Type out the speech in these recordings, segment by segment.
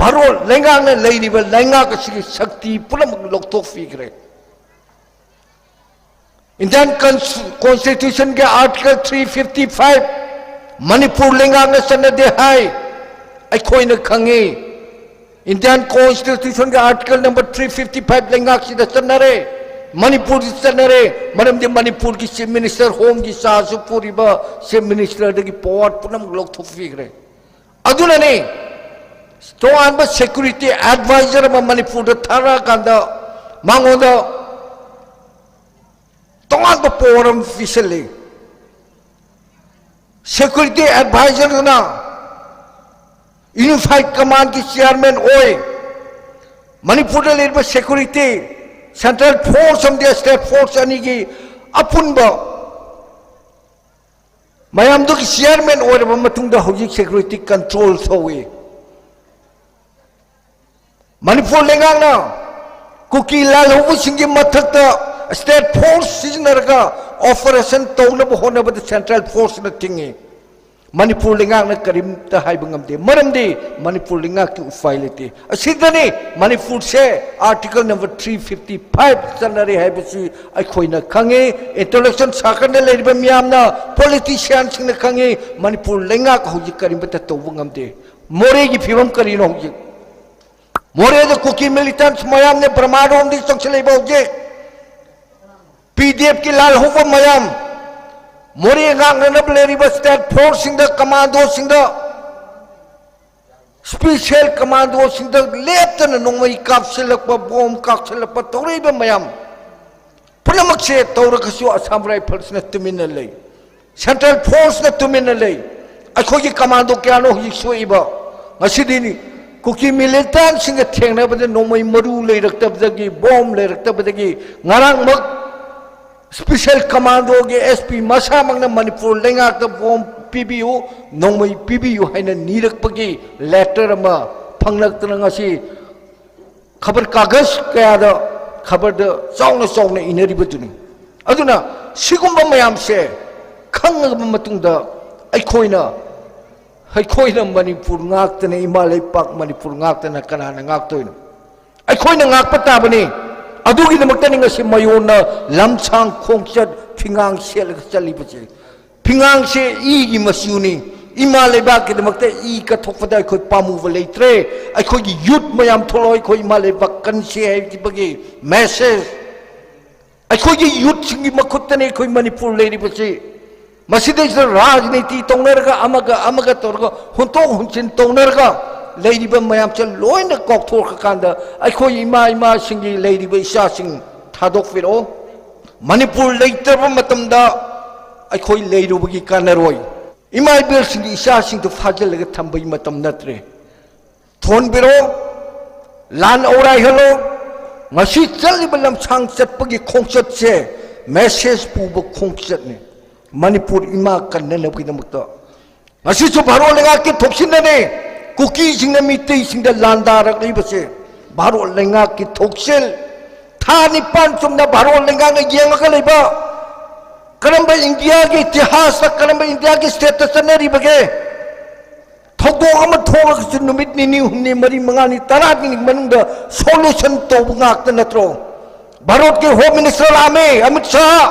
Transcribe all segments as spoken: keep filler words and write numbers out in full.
ꯑꯔꯣꯜ ꯂꯩꯉꯥꯛꯅ ꯂꯩꯔꯤꯕ ꯂꯩꯉꯥꯛ ꯑꯁꯤꯒꯤ ꯁꯛꯇꯤ ꯄꯨꯝꯅꯃꯛ ꯂꯧꯊꯣꯛꯄꯤꯈ꯭ꯔꯦ꯫ Indian Constitution ꯒꯤ Article three fifty five Manipur ꯂꯩꯉꯥꯛꯅ ꯆꯠꯅꯗꯦ ꯍꯥꯏ꯫ ꯑꯩꯈꯣꯏꯅ ꯈꯪꯉꯤ꯫ Indian Constitution ꯒꯤ Article number three fifty five ꯂꯩꯉꯥꯛꯁꯤꯗ ꯆꯠꯅꯔꯦ꯫ ꯃꯅꯤꯄꯨꯔꯗ ꯆꯠꯅꯔꯦ꯫ ꯃꯔꯝꯗꯤ ꯃꯅꯤꯄꯨꯔꯒꯤ Chief Minister, Home ꯒꯤ charge ꯁꯨ ꯄꯨꯔꯤꯕ Chief Minister ꯗꯒꯤ power ꯄꯨꯝꯅꯃꯛ ꯂꯧꯊꯣꯛꯄꯤꯈ꯭ꯔꯦ꯫ ꯑꯗꯨꯅꯅꯤ ꯇꯣꯉꯥꯟꯕ security advisor ꯑꯃ ꯃꯅꯤꯄꯨꯔꯗ ꯊꯥꯔꯛꯑꯀꯥꯟꯗ ꯃꯉꯣꯟꯗ ꯇꯣꯉꯥꯟꯕ power ꯑꯃ ꯄꯤꯁꯜꯂꯤ꯫ Security advisor ꯗꯨꯅ Unified Command ꯀꯤ chairman ꯑꯣꯏ꯫ ꯃꯅꯤꯄꯨꯔꯗ ꯂꯩꯔꯤꯕ security, central force ꯑꯃꯗꯤ state force ꯑꯅꯤꯒꯤ ꯑꯄꯨꯟꯕ ꯃꯌꯥꯝꯗꯨꯒꯤ chairman ꯑꯣꯏꯔꯕ ꯃꯇꯨꯡꯗ ꯍꯧꯖꯤꯛ security control ꯇꯧꯏ꯫ ꯃꯅꯤꯄꯨꯔ ꯂꯩꯉꯥꯛꯅ ꯀꯨꯀꯤ ꯂꯥꯜꯍꯧꯕꯁꯤꯡꯒꯤ ꯃꯊꯛꯇ state force ꯁꯤꯖꯤꯟꯅꯔꯒ operation ꯇꯧꯅꯕ ꯍꯣꯠꯅꯕꯗ central force ꯅ ꯊꯤꯡꯉꯤ꯫ ꯃꯅꯤꯄꯨꯔ ꯂꯩꯉꯥꯛꯅ ꯀꯔꯤꯝꯇ ꯍꯥꯏꯕ ꯉꯝꯗꯦ, ꯃꯔꯝꯗꯤ ꯃꯅꯤꯄꯨꯔ ꯂꯩꯉꯥꯛꯀꯤ ꯎꯄꯥꯏ ꯂꯩꯇꯦ꯫ ꯑꯁꯤꯗꯅꯤ ꯃꯅꯤꯄꯨꯔꯁꯦ Article number three fifty five ꯆꯠꯅꯔꯦ ꯍꯥꯏꯕꯁꯤ ꯑꯩꯈꯣꯏꯅ ꯈꯪꯉꯤ, intellectual circle ꯗ ꯂꯩꯔꯤꯕ ꯃꯤꯌꯥꯝꯅ, politician ꯁꯤꯡꯅ ꯈꯪꯉꯤ꯫ ꯃꯅꯤꯄꯨꯔ ꯂꯩꯉꯥꯛ ꯍꯧꯖꯤꯛ ꯀꯔꯤꯝꯇ ꯇꯧꯕ ꯉꯝꯗꯦ꯫ ꯃꯣꯔꯦꯒꯤ ꯐꯤꯕꯝ ꯀꯔꯤꯅꯣ ꯍꯧꯖꯤꯛ? ꯃꯣꯔꯦꯗ ꯀꯨꯀꯤ militants ꯃꯌꯥꯝꯅ ꯕꯔꯃꯥꯔꯣꯝꯗꯒꯤ ꯆꯪꯁꯤꯜꯂꯛꯏꯕ ꯍꯧꯖꯤꯛ꯫ P D F ꯀꯤ ꯂꯥꯜꯍꯧꯕ ꯃꯌꯥꯝ, ꯃꯣꯔꯦ ꯉꯥꯛꯅꯅꯕ ꯂꯩꯔꯤꯕ state force ꯁꯤꯡꯗ, commando ꯁꯤꯡꯗ, special commando ꯁꯤꯡꯗ ꯂꯦꯞꯇꯅ ꯅꯣꯡꯃꯩ ꯀꯥꯞꯁꯤꯜꯂꯛꯄ, bomb ꯀꯥꯞꯁꯤꯜꯂꯛꯄ ꯇꯧꯔꯛꯏꯕ ꯃꯌꯥꯝ ꯄꯨꯝꯅꯃꯛꯁꯦ ꯇꯧꯔꯒꯁꯨ Assam Rifles ꯅ ꯇꯨꯃꯤꯟꯅ ꯂꯩ꯫ Central Force ꯅ ꯇꯨꯃꯤꯟꯅ ꯂꯩ꯫ ꯑꯩꯈꯣꯏꯒꯤ commando ꯀꯌꯥꯅꯣ ꯍꯧꯖꯤꯛ ꯁꯣꯛꯏꯕ? ꯉꯁꯤꯗꯤ ꯀꯨꯀꯤ militants ꯁꯤꯡꯒ ꯊꯦꯡꯅꯕꯗ ꯅꯣꯡꯃꯩ ꯃꯔꯨ ꯂꯩꯔꯛꯇꯕꯗꯒꯤ, bomb ꯂꯩꯔꯛꯇꯕꯗꯒꯤ, ꯉꯔꯥꯡꯃꯛ special commando ꯒꯤ S P ꯃꯁꯥꯃꯛꯅ ꯃꯅꯤꯄꯨꯔ ꯂꯩꯉꯥꯛꯇ bomb ꯄꯤꯕꯤꯌꯨ, ꯅꯣꯡꯃꯩ ꯄꯤꯕꯤꯌꯨ ꯍꯥꯏꯅ ꯅꯤꯔꯛꯄꯒꯤ letter ꯑꯃ ꯐꯪꯂꯛꯇꯅ ꯉꯁꯤ ꯈꯕꯔ ꯀꯥꯒꯖ ꯀꯌꯥꯗ ꯈꯕꯔꯗ ꯆꯥꯎꯅ ꯆꯥꯎꯅ ꯏꯅꯔꯤꯕꯗꯨꯅꯤ꯫ ꯑꯗꯨꯅ ꯁꯤꯒꯨꯝꯕ ꯃꯌꯥꯝꯁꯦ ꯈꯪꯉꯕ ꯃꯇꯨꯡꯗ ꯑꯩꯈꯣꯏꯅ ꯑꯩꯈꯣꯏꯅ ꯃꯅꯤꯄꯨꯔ ꯉꯥꯛꯇꯅ, ꯏꯃꯥ ꯂꯩꯄꯥꯛ ꯃꯅꯤꯄꯨꯔ ꯉꯥꯛꯇꯅ ꯀꯅꯥꯅ ꯉꯥꯛꯇꯣꯏꯅꯣ? ꯑꯩꯈꯣꯏꯅ ꯉꯥꯛꯄ ꯇꯥꯕꯅꯤ꯫ ꯑꯗꯨꯒꯤꯗꯃꯛꯇꯅꯤ ꯉꯁꯤ ꯃꯌꯣꯟꯅ ꯂꯝꯁꯥꯡ ꯈꯣꯡꯆꯠ ꯐꯤꯉꯥꯡ ꯁꯦꯠꯂꯒ ꯆꯠꯂꯤꯕꯁꯦ꯫ ꯐꯤꯉꯥꯡꯁꯦ ꯏꯒꯤ ꯃꯆꯨꯅꯤ꯫ ꯏꯃꯥ ꯂꯩꯕꯥꯛꯀꯤꯗꯃꯛꯇ ꯏ ꯀꯠꯊꯣꯛꯄꯗ ꯑꯩꯈꯣꯏ ꯄꯥꯝꯃꯨꯕ ꯂꯩꯇ꯭ꯔꯦ꯫ ꯑꯩꯈꯣꯏꯒꯤ ꯌꯨꯠ ꯃꯌꯥꯝ ꯊꯣꯛꯂꯛꯑꯣ, ꯑꯩꯈꯣꯏ ꯏꯃꯥ ꯂꯩꯕꯥꯛ ꯀꯟꯁꯦ ꯍꯥꯏꯕꯒꯤ ꯃꯦꯁꯦꯖ꯫ ꯑꯩꯈꯣꯏꯒꯤ ꯌꯨꯠꯁꯤꯡꯒꯤ ꯃꯈꯨꯠꯇꯅꯤ ꯑꯩꯈꯣꯏ ꯃꯅꯤꯄꯨꯔ ꯂꯩꯔꯤꯕꯁꯤ꯫ ꯃꯁꯤꯗꯩꯁꯤꯗ ꯔꯥꯖꯅꯤꯇꯤ ꯇꯧꯅꯔꯒ, ꯑꯃꯒ ꯑꯃꯒ ꯇꯧꯔꯒ, ꯍꯨꯟꯇꯣꯛ ꯍꯨꯟꯖꯤꯟ ꯇꯧꯅꯔꯒ ꯂꯩꯔꯤꯕ ꯃꯌꯥꯝꯁꯦ ꯂꯣꯏꯅ ꯀꯥꯎꯊꯣꯛꯈ꯭ꯔꯀꯥꯟꯗ, ꯑꯩꯈꯣꯏ ꯏꯃꯥ ꯏꯃꯥꯁꯤꯡꯒꯤ ꯂꯩꯔꯤꯕ ꯏꯆꯥꯁꯤꯡ ꯊꯥꯗꯣꯛꯄꯤꯔꯛꯑꯣ꯫ ꯃꯅꯤꯄꯨꯔ ꯂꯩꯇ꯭ꯔꯕ ꯃꯇꯝꯗ ꯑꯩꯈꯣꯏ ꯂꯩꯔꯨꯕꯒꯤ ꯀꯥꯟꯅꯔꯣꯏ꯫ ꯏꯃꯥ ꯏꯕꯦꯜꯁꯤꯡꯒꯤ ꯏꯆꯥꯁꯤꯡꯗꯨ ꯐꯥꯖꯤꯜꯂꯒ ꯊꯝꯕꯒꯤ ꯃꯇꯝ ꯅꯠꯇ꯭ꯔꯦ꯫ ꯊꯣꯟꯕꯤꯔꯣ, ꯂꯥꯟ ꯑꯧꯔꯥꯏꯍꯜꯂꯣ꯫ ꯉꯁꯤ ꯆꯠꯂꯤꯕ ꯂꯝꯁꯥꯡ ꯆꯠꯄꯒꯤ ꯈꯣꯡꯆꯠꯁꯦ ꯃꯦꯁꯦꯖ ꯄꯨꯕ ꯈꯣꯡꯆꯠꯅꯤ꯫ ꯃꯅꯤꯄꯨꯔ ꯏꯃꯥ ꯀꯟꯅꯅꯕꯒꯤꯗꯃꯛꯇ ꯉꯁꯤꯁꯨ ꯚꯥꯔꯣꯠ ꯂꯩꯉꯥꯛꯀꯤ ꯊꯣꯛꯁꯤꯟꯅꯅꯦ ꯀꯨꯀꯤꯁꯤꯡꯅ ꯃꯤꯇꯩꯁꯤꯡꯗ ꯂꯥꯟꯗꯥꯔꯛꯂꯤꯕꯁꯦ꯫ ꯚꯥꯔꯣꯠ ꯂꯩꯉꯥꯛꯀꯤ ꯊꯣꯛꯁꯤꯜ ꯊꯥ ꯅꯤꯄꯥꯟ ꯆꯨꯝꯅ ꯚꯥꯔꯣꯠ ꯂꯩꯉꯥꯛꯅ ꯌꯦꯡꯉꯒ ꯂꯩꯕ, ꯀꯔꯝꯕ ꯏꯟꯗꯤꯌꯥꯒꯤ ꯏꯇꯤꯍꯥꯁꯇ, ꯀꯔꯝꯕ ꯏꯟꯗꯤꯌꯥꯒꯤ ꯁ꯭ꯇꯦꯠꯇ ꯆꯠꯅꯔꯤꯕꯒꯦ? ꯊꯧꯗꯣꯛ ꯑꯃ ꯊꯣꯛꯂꯒꯁꯨ ꯅꯨꯃꯤꯠ ꯅꯤꯅꯤ, ꯍꯨꯝꯅꯤ, ꯃꯔꯤ, ꯃꯉꯥꯅꯤ, ꯇꯔꯥꯅꯤ ꯃꯅꯨꯡꯗ ꯁꯣꯂꯨꯁꯟ ꯇꯧꯕ ꯉꯥꯛꯇ ꯅꯠꯇ꯭ꯔꯣ? ꯚꯥꯔꯠꯀꯤ ꯍꯣꯝ ꯃꯤꯅꯤꯁꯇꯔ ꯂꯥꯛꯑꯝꯃꯤ, ꯑꯃꯤꯠ ꯁꯥꯍ,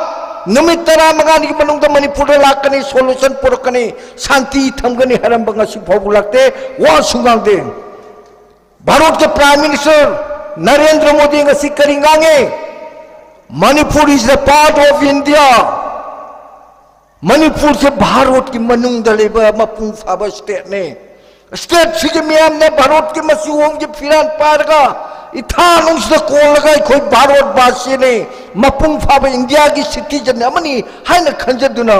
ꯅꯨꯃꯤꯠ ꯇꯔꯥꯃꯉꯥꯅꯤꯒꯤ ꯃꯅꯨꯡꯗ ꯃꯅꯤꯄꯨꯔꯗ ꯂꯥꯛꯀꯅꯤ, ꯁꯣꯂꯨꯁꯟ ꯄꯨꯔꯛꯀꯅꯤ, ꯁꯥꯟꯇꯤ ꯊꯝꯒꯅꯤ ꯍꯥꯏꯔꯝꯕ ꯉꯁꯤ ꯐꯥꯎꯕ ꯂꯥꯛꯇꯦ, ꯋꯥꯁꯨ ꯉꯥꯡꯗꯦ꯫ ꯚꯥꯔꯠꯀꯤ ꯄ꯭ꯔꯥꯏꯝ ꯃꯤꯅꯤꯁꯇꯔ ꯅꯔꯦꯟꯗ꯭ꯔ ꯃꯣꯗꯤ ꯉꯁꯤ ꯀꯔꯤ ꯉꯥꯡꯉꯤ? Manipur is a part of India. ꯃꯅꯤꯄꯨꯔꯁꯦ ꯚꯥꯔꯠꯀꯤ ꯃꯅꯨꯡꯗ ꯂꯩꯕ ꯃꯄꯨꯡ ꯐꯥꯕ ꯁ꯭ꯇꯦꯠꯅꯤ꯫ ꯁ꯭ꯇꯦꯠꯁꯤꯒꯤ ꯃꯤꯌꯥꯝꯅ ꯚꯥꯔꯠꯀꯤ ꯃꯆꯨ ꯑꯣꯡꯒꯤ ꯐꯤꯔꯥꯜ ꯄꯥꯏꯔꯒ ꯏꯊꯥ ꯅꯨꯡꯁꯤꯗ ꯀꯣꯜꯂꯒ ꯑꯩꯈꯣꯏ ꯚꯥꯔꯠ ꯚꯥꯁꯤꯅꯤ, ꯃꯄꯨꯡ ꯐꯥꯕ ꯏꯟꯗꯤꯌꯥꯒꯤ ꯁꯤꯇꯤꯖꯟ ꯑꯃꯅꯤ ꯍꯥꯏꯅ ꯈꯟꯖꯗꯨꯅ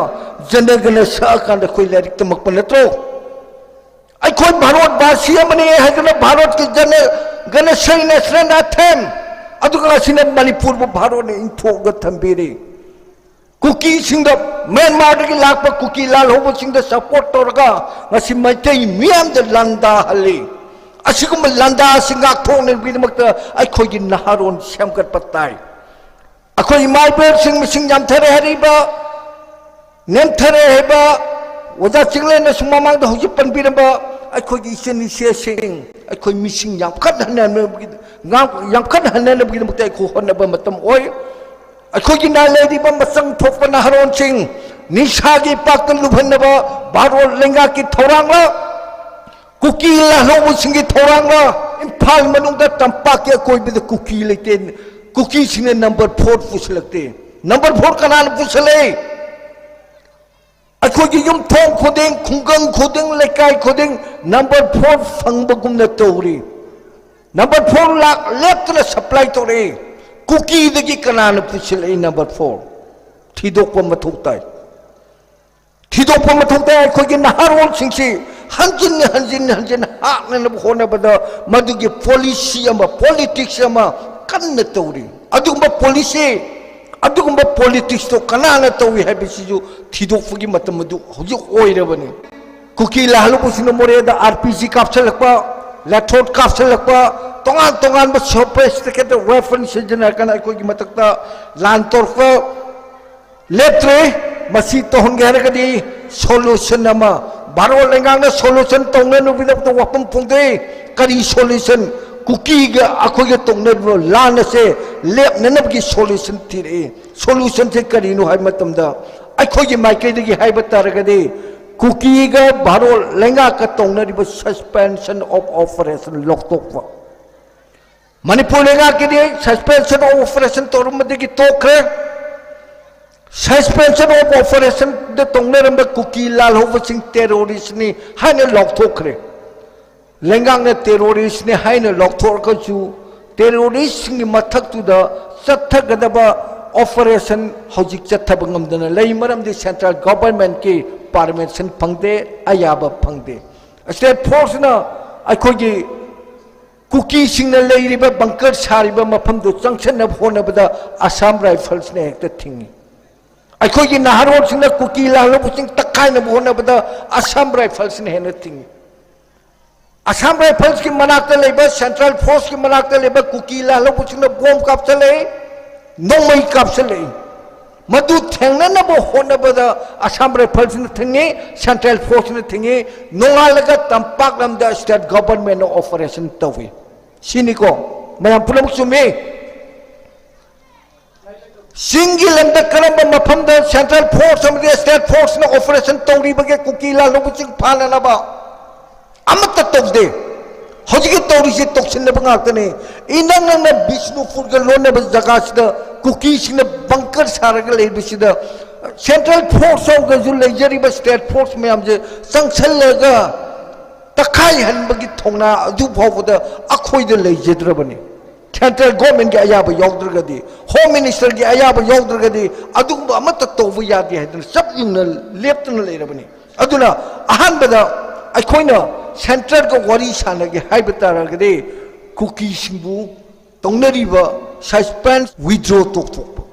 ꯖꯅꯒꯅ ꯁꯛꯑꯀꯥꯟꯗ ꯑꯩꯈꯣꯏ ꯂꯥꯏꯔꯤꯛ ꯇꯝꯃꯛꯄ ꯅꯠꯇ꯭ꯔꯣ? ꯑꯩꯈꯣꯏ ꯚꯥꯔꯠ ꯚꯥꯁꯤ ꯑꯃꯅꯤ ꯍꯥꯏꯗꯨꯅ ꯚꯥꯔꯠꯀꯤ ꯖꯅ ꯒꯅ ꯁꯩ ꯅꯦꯁꯅꯦꯜ ꯑꯦꯟꯊꯦꯝ, ꯑꯗꯨꯒ ꯉꯁꯤꯅ ꯃꯅꯤꯄꯨꯔꯕꯨ ꯚꯥꯔꯠꯅ ꯏꯟꯊꯣꯛꯑꯒ ꯊꯝꯕꯤꯔꯤ꯫ ꯀꯨꯀꯤꯁꯤꯡꯗ, ꯃ꯭ꯌꯥꯟꯃꯥꯔꯗꯒꯤ ꯂꯥꯛꯄ ꯀꯨꯀꯤ ꯂꯥꯜꯍꯧꯕꯁꯤꯡꯗ ꯁꯄꯣꯔꯠ ꯇꯧꯔꯒ ꯉꯁꯤ ꯃꯩꯇꯩ ꯃꯤꯌꯥꯝꯗ ꯂꯥꯟꯗꯥꯍꯜꯂꯤ꯫ ꯑꯁꯤꯒꯨꯝꯕ ꯂꯥꯟꯗꯥ ꯑꯁꯤ ꯉꯥꯛꯊꯣꯛꯅꯕꯒꯤꯗꯃꯛꯇ ꯑꯩꯈꯣꯏꯒꯤ ꯅꯍꯥꯔꯣꯟ ꯁꯦꯝꯒꯠꯄ ꯇꯥꯏ꯫ ꯑꯩꯈꯣꯏ ꯏꯃꯥ ꯏꯕꯦꯜꯁꯤꯡ ꯃꯁꯤꯡ ꯌꯥꯝꯊꯔꯦ ꯍꯥꯏꯔꯤꯕ, ꯅꯦꯝꯊꯔꯦ ꯍꯥꯏꯕ, ꯑꯣꯖꯥ ꯆꯤꯡꯂꯦꯟꯅꯁꯨ ꯃꯃꯥꯡꯗ ꯍꯧꯖꯤꯛ ꯄꯟꯕꯤꯔꯝꯕ ꯑꯩꯈꯣꯏꯒꯤ ꯏꯆꯤꯟ ꯏꯆꯦꯁꯤꯡ, ꯑꯩꯈꯣꯏ ꯃꯤꯁꯤꯡ ꯌꯥꯝꯈꯠꯍꯟꯅꯕꯒꯤ-, ꯉꯥꯡ-, ꯌꯥꯝꯈꯠꯍꯟꯅꯕꯒꯤꯗꯃꯛꯇ ꯑꯩꯈꯣꯏ ꯍꯣꯠꯅꯕ ꯃꯇꯝ ꯑꯣꯏ꯫ ꯑꯩꯈꯣꯏꯒꯤ ꯅꯥ ꯂꯩꯔꯤꯕ ꯃꯆꯪ ꯊꯣꯛꯄ ꯅꯍꯥꯔꯣꯟꯁꯤꯡ ꯅꯤꯁꯥꯒꯤ ꯄꯥꯛꯇ ꯂꯨꯞꯍꯟꯅꯕ ꯚꯥꯔꯣꯠ ꯂꯩꯉꯥꯛꯀꯤ ꯊꯧꯔꯥꯡꯂ, ꯀꯨꯀꯤ ꯂꯥꯜꯍꯧꯕꯁꯤꯡꯒꯤ ꯊꯧꯔꯥꯡꯂ, ꯏꯝꯐꯥꯜ ꯃꯅꯨꯡꯗ ꯇꯝꯄꯥꯛꯀꯤ ꯑꯀꯣꯏꯕꯗ ꯀꯨꯀꯤ ꯂꯩꯇꯦ, ꯀꯨꯀꯤꯁꯤꯡꯅ ꯅꯝꯕꯔ ꯐꯣꯔ ꯄꯨꯁꯤꯜꯂꯛꯇꯦ꯫ ꯅꯝꯕꯔ ꯐꯣꯔ ꯀꯅꯥꯅ ꯄꯨꯁꯤꯜꯂꯛꯏ? ꯑꯩꯈꯣꯏꯒꯤ ꯌꯨꯝꯊꯣꯡ ꯈꯨꯗꯤꯡ, ꯈꯨꯡꯒꯪ ꯈꯨꯗꯤꯡ, ꯂꯩꯀꯥꯏ ꯈꯨꯗꯤꯡ ꯅꯝꯕꯔ ꯐꯣꯔ ꯐꯪꯕꯒꯨꯝꯅ ꯇꯧꯔꯤ꯫ ꯅꯝꯕꯔ ꯐꯣꯔ ꯂꯥꯛ ꯂꯦꯞꯇꯅ ꯁꯄ꯭ꯂꯥꯏ ꯇꯧꯔꯛꯏ꯫ ꯀꯨꯀꯤꯗꯒꯤ ꯀꯅꯥꯅ ꯄꯨꯁꯤꯜꯂꯛꯏ ꯅꯝꯕꯔ ꯐꯣꯔ? ꯊꯤꯗꯣꯛꯄ ꯃꯊꯧ ꯇꯥꯏ꯫ ꯊꯤꯗꯣꯛꯄ ꯃꯊꯧ ꯇꯥꯏ꯫ ꯑꯩꯈꯣꯏꯒꯤ ꯅꯍꯥꯔꯣꯜꯁꯤꯡꯁꯤ ꯍꯟꯖꯤꯟ ꯍꯟꯖꯤꯟ ꯍꯟꯖꯤꯟ ꯍꯥꯠꯅꯅꯕ ꯍꯣꯠꯅꯕꯗ ꯃꯗꯨꯒꯤ ꯄꯣꯂꯤꯁꯤ ꯑꯃ, ꯄꯣꯂꯤꯇꯤꯛꯁ ꯑꯃ ꯀꯟꯅ ꯇꯧꯔꯤ꯫ ꯑꯗꯨꯒꯨꯝꯕ ꯄꯣꯂꯤꯁꯤ, ꯑꯗꯨꯒꯨꯝꯕ ꯄꯣꯂꯤꯇꯤꯛꯁꯇꯣ ꯀꯅꯥꯅ ꯇꯧꯏ ꯍꯥꯏꯕꯁꯤꯁꯨ ꯊꯤꯗꯣꯛꯄꯒꯤ ꯃꯇꯝ ꯑꯗꯨ ꯍꯧꯖꯤꯛ ꯑꯣꯏꯔꯕꯅꯤ꯫ ꯀꯨꯀꯤ ꯂꯥꯜꯍꯧꯕꯁꯤꯡꯅ ꯃꯣꯔꯦꯗ ꯑꯥꯔ ꯄꯤ ꯖꯤ ꯀꯥꯞꯁꯤꯜꯂꯛꯄ, ꯂꯦꯊꯣꯔꯠ ꯀꯥꯞꯁꯤꯜꯂꯛꯄ, ꯇꯣꯉꯥꯟ ꯇꯣꯉꯥꯟꯕ ꯁꯣꯐꯤꯁꯇꯤꯀꯦꯇꯦꯗ ꯋꯦꯄꯟ ꯁꯤꯖꯤꯟꯅꯔꯀꯥꯟꯗ ꯑꯩꯈꯣꯏꯒꯤ ꯃꯊꯛꯇ ꯂꯥꯟ ꯇꯧꯔꯛꯄ ꯂꯦꯞꯇ꯭ꯔꯦ꯫ ꯃꯁꯤ ꯇꯧꯍꯟꯒꯦ ꯍꯥꯏꯔꯒꯗꯤ ꯁꯣꯂꯨꯁꯟ ꯑꯃ, ꯚꯥꯔꯠ ꯂꯩꯉꯥꯛꯅ ꯁꯣꯂꯨꯁꯟ ꯇꯧꯅꯅꯕꯒꯤꯗꯃꯛꯇ ꯋꯥꯐꯝ ꯐꯣꯡꯗꯣꯛꯏ꯫ ꯀꯔꯤ ꯁꯣꯂꯨꯁꯟ? ꯀꯨꯀꯤꯒ ꯑꯩꯈꯣꯏꯒ ꯇꯧꯅꯔꯤꯕ ꯂꯥꯟ ꯑꯁꯦ ꯂꯦꯞꯅꯅꯕꯒꯤ ꯁꯣꯂꯨꯁꯟ ꯊꯤꯔꯛꯏ꯫ ꯁꯣꯂꯨꯁꯟꯁꯦ ꯀꯔꯤꯅꯣ ꯍꯥꯏꯕ ꯃꯇꯝꯗ, ꯑꯩꯈꯣꯏꯒꯤ ꯃꯥꯏꯀꯩꯗꯒꯤ ꯍꯥꯏꯕ ꯇꯥꯔꯒꯗꯤ, ꯀꯨꯀꯤꯒ ꯚꯥꯔꯠ ꯂꯩꯉꯥꯛꯀ ꯇꯧꯅꯔꯤꯕ suspension of operation ꯂꯧꯊꯣꯛꯄ꯫ ꯃꯅꯤꯄꯨꯔ ꯂꯩꯉꯥꯛꯀꯤꯗꯤ suspension of operation ꯇꯧꯔꯝꯕꯗꯒꯤ ꯇꯣꯛꯈ꯭ꯔꯦ꯫ Suspension of operationꯗ ꯇꯧꯅꯔꯝꯕ ꯀꯨꯀꯤ ꯂꯥꯜꯍꯧꯕꯁꯤꯡ terroristꯅꯤ ꯍꯥꯏꯅ ꯂꯥꯎꯊꯣꯛꯈ꯭ꯔꯦ꯫ ꯂꯩꯉꯥꯛꯅ terroristꯅꯤ ꯍꯥꯏꯅ ꯂꯥꯎꯊꯣꯛꯑꯒꯁꯨ, terroristꯁꯤꯡꯒꯤ ꯃꯊꯛꯇꯨꯗ ꯆꯠꯊꯒꯗꯕ operation ꯍꯧꯖꯤꯛ ꯆꯠꯊꯕ ꯉꯝꯗꯅ ꯂꯩ꯫ ꯃꯔꯝꯗꯤ central governmentꯀꯤ permission ꯐꯪꯗꯦ, ꯑꯌꯥꯕ ꯐꯪꯗꯦ꯫ State forceꯅ ꯑꯩꯈꯣꯏꯒꯤ ꯀꯨꯀꯤꯁꯤꯡꯅ ꯂꯩꯔꯤꯕ bunker ꯁꯥꯔꯤꯕ ꯃꯐꯝꯗꯨ ꯆꯪꯁꯤꯟꯅꯕ ꯍꯣꯠꯅꯕꯗ Assam Riflesꯅ ꯍꯦꯛꯇ ꯊꯤꯡꯉꯤ꯫ ꯑꯩꯈꯣꯏꯒꯤ ꯅꯍꯥꯔꯣꯜꯁꯤꯡꯅ ꯀꯨꯀꯤ ꯂꯥꯜꯍꯧꯕꯁꯤꯡ ꯇꯛꯈꯥꯏꯅꯕ ꯍꯣꯠꯅꯕꯗ Assam Riflesꯅ ꯍꯦꯟꯅ ꯊꯤꯡꯉꯤ꯫ Assam Riflesꯀꯤ ꯃꯅꯥꯛꯇ ꯂꯩꯕ, central forceꯀꯤ ꯃꯅꯥꯛꯇ ꯂꯩꯕ ꯀꯨꯀꯤ ꯂꯥꯜꯍꯧꯕꯁꯤꯡꯅ ꯕꯣꯝ ꯀꯥꯞꯁꯤꯜꯂꯛꯏ, ꯅꯣꯡꯃꯩ ꯀꯥꯞꯁꯤꯜꯂꯛꯏ꯫ ꯃꯗꯨ ꯊꯦꯡꯅꯅꯕ ꯍꯣꯠꯅꯕꯗ Assam Riflesꯅ ꯊꯤꯡꯉꯤ, Central Forceꯅ ꯊꯤꯡꯉꯤ, ꯅꯣꯡꯉꯥꯜꯂꯒ ꯇꯝꯄꯥꯛ ꯂꯝꯗ state governmentꯅ operation ꯇꯧꯏ꯫ ꯁꯤꯅꯤꯀꯣ, ꯃꯌꯥꯝ ꯄꯨꯝꯅꯃꯛ ꯆꯨꯝꯃꯤ꯫ ꯆꯤꯡꯒꯤ ꯂꯝꯗ ꯀꯔꯝꯕ ꯃꯐꯝꯗ Central Force ꯑꯃꯗꯤ state forceꯅ operation ꯇꯧꯔꯤꯕꯒꯦ ꯀꯨꯀꯤ ꯂꯥꯜꯍꯧꯕꯁꯤꯡ ꯐꯥꯅꯅꯕ? ꯑꯃꯠꯇ ꯇꯧꯗꯦ꯫ ꯍꯧꯖꯤꯛꯀꯤ ꯇꯧꯔꯤꯁꯤ ꯇꯧꯁꯤꯟꯅꯕ ꯉꯥꯛꯇꯅꯤ꯫ ꯏꯅꯛ ꯅꯛꯅ ꯕꯤꯁꯅꯨꯄꯨꯔꯒ ꯂꯣꯟꯅꯕ ꯖꯒꯥꯁꯤꯗ ꯀꯨꯀꯤꯁꯤꯡꯅ bunker ꯁꯥꯔꯒ ꯂꯩꯕꯁꯤꯗ Central Force ꯌꯥꯎꯗ꯭ꯔꯁꯨ ꯂꯩꯖꯔꯤꯕ state force ꯃꯌꯥꯝꯁꯦ ꯆꯪꯁꯜꯂꯒ ꯇꯛꯈꯥꯏꯍꯟꯕꯒꯤ ꯊꯧꯅꯥ ꯑꯗꯨ ꯐꯥꯎꯕꯗ ꯑꯩꯈꯣꯏꯗ ꯂꯩꯖꯗ꯭ꯔꯕꯅꯤ꯫ Central governmentꯀꯤ ꯑꯌꯥꯕ ꯌꯥꯎꯗ꯭ꯔꯒꯗꯤ, Home Ministerꯒꯤ ꯑꯌꯥꯕ ꯌꯥꯎꯗ꯭ꯔꯒꯗꯤ ꯑꯗꯨꯒꯨꯝꯕ ꯑꯃꯠꯇ ꯇꯧꯕ ꯌꯥꯗꯦ ꯍꯥꯏꯗꯅ ꯆꯞ ꯌꯨꯡꯅ ꯂꯦꯞꯇꯅ ꯂꯩꯔꯕꯅꯤ꯫ ꯑꯗꯨꯅ ꯑꯍꯥꯟꯕꯗ ꯑꯩꯈꯣꯏꯅ Centreꯒ ꯋꯥꯔꯤ ꯁꯥꯟꯅꯒꯦ ꯍꯥꯏꯕ ꯇꯥꯔꯒꯗꯤ ꯀꯨꯀꯤꯁꯤꯡꯕꯨ ꯇꯧꯅꯔꯤꯕ suspense, withdraw ꯇꯧꯊꯣꯛꯄ꯫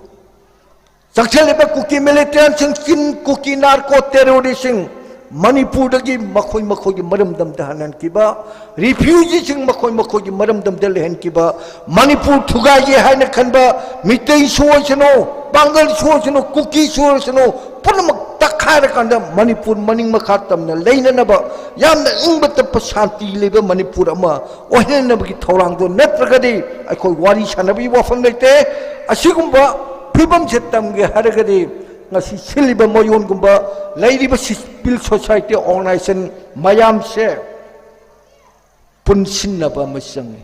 ꯆꯪꯁꯤꯜꯂꯤꯕ ꯀꯨꯀꯤ militantꯁꯤꯡ, ꯆꯤꯟ ꯀꯨꯀꯤ narco terroristꯁꯤꯡ ꯃꯅꯤꯄꯨꯔꯗꯒꯤ ꯃꯈꯣꯏ ꯃꯈꯣꯏꯒꯤ ꯃꯔꯝꯗꯝꯗ ꯍꯟꯍꯟꯈꯤꯕ, refugeeꯁꯤꯡ ꯃꯈꯣꯏ ꯃꯈꯣꯏꯒꯤ ꯃꯔꯝꯗꯝꯗ ꯂꯩꯍꯟꯈꯤꯕ, ꯃꯅꯤꯄꯨꯔ ꯊꯨꯒꯥꯏꯒꯦ ꯍꯥꯏꯅ ꯈꯟꯕ ꯃꯤꯇꯩꯁꯨ ꯑꯣꯏꯁꯅꯨ, ꯄꯥꯡꯒꯜꯁꯨ ꯑꯣꯏꯁꯅꯨ, ꯀꯨꯀꯤꯁꯨ ꯑꯣꯏꯁꯅꯨ, ꯄꯨꯝꯅꯃꯛ ꯇꯛꯈꯥꯏꯔꯀꯥꯟꯗ ꯃꯅꯤꯄꯨꯔ ꯃꯅꯤꯡ ꯃꯈꯥ ꯇꯝꯅ ꯂꯩꯅꯅꯕ, ꯌꯥꯝꯅ ꯏꯪꯕ ꯇꯞꯄ ꯁꯥꯟꯇꯤ ꯂꯩꯕ ꯃꯅꯤꯄꯨꯔ ꯑꯃ ꯑꯣꯏꯍꯟꯅꯕꯒꯤ ꯊꯧꯔꯥꯡꯗꯣ ꯅꯠꯇ꯭ꯔꯒꯗꯤ ꯑꯩꯈꯣꯏ ꯋꯥꯔꯤ ꯁꯥꯟꯅꯕꯒꯤ ꯋꯥꯐꯝ ꯂꯩꯇꯦ꯫ ꯑꯁꯤꯒꯨꯝꯕ ꯐꯤꯕꯝꯁꯦ ꯇꯝꯒꯦ ꯍꯥꯏꯔꯒꯗꯤ ꯉꯁꯤ ꯁꯤꯜꯂꯤꯕ ꯃꯌꯣꯟꯒꯨꯝꯕ ꯂꯩꯔꯤꯕ civil society organization ꯃꯌꯥꯝꯁꯦ ꯄꯨꯟꯁꯤꯟꯅꯕ ꯑꯃ ꯆꯪꯉꯤ꯫